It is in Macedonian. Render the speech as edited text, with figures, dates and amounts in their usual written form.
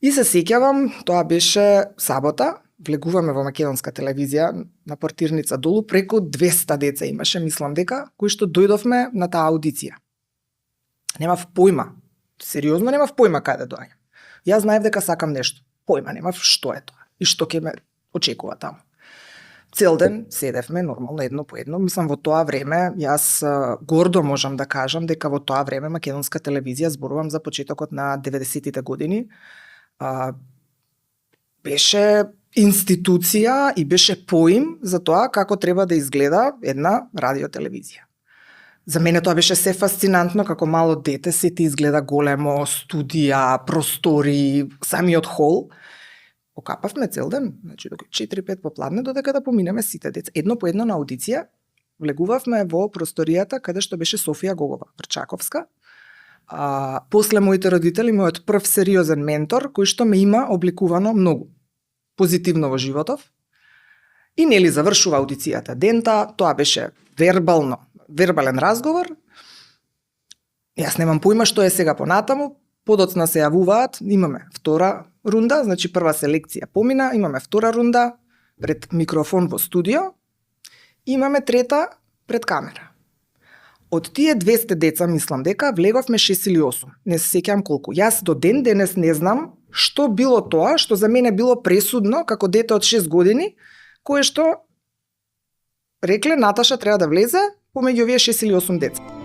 И се сеќавам, тоа беше сабота, влегуваме во македонска телевизија на портирница долу, преку 200 деца имаше, мислам дека, кои што дојдовме на таа аудиција. Немав појма, сериозно немав појма каде доаѓам. Јас знаев дека сакам нешто, појма немав што е тоа и што ќе ме очекува таму. Цел ден седевме нормално едно по едно, мислам во тоа време, јас гордо можам да кажам дека во тоа време македонска телевизија, зборувам за почетокот на 90-тите години, беше институција и беше поим за тоа како треба да изгледа една радиотелевизија. За мене тоа беше се фасцинантно, како мало дете, се ти изгледа големо, студија, простори, самиот хол. Окапавме цел ден, значи до 4-5 попладне, додека да поминеме сите деца. Едно по едно на аудиција, влегувавме во просторијата каде што беше Софија Гогова, Прчаковска. После моите родители, мојот прв сериозен ментор, кој што ме има обликувано многу позитивно во животов. И нели завршува аудицијата дента, тоа беше вербален разговор. Јас немам појма што е сега понатаму, подоцна се јавуваат, имаме втора рунда, значи прва селекција помина, имаме втора рунда пред микрофон во студио, имаме трета пред камера. Од тие 200 деца, мислам дека, влеговме 6 или 8. Не се сеќавам колку. Јас до ден денес не знам што било тоа, што за мене било пресудно, како дете од 6 години, кое што рекле Наташа треба да влезе помеѓу овие 6 или 8 деца.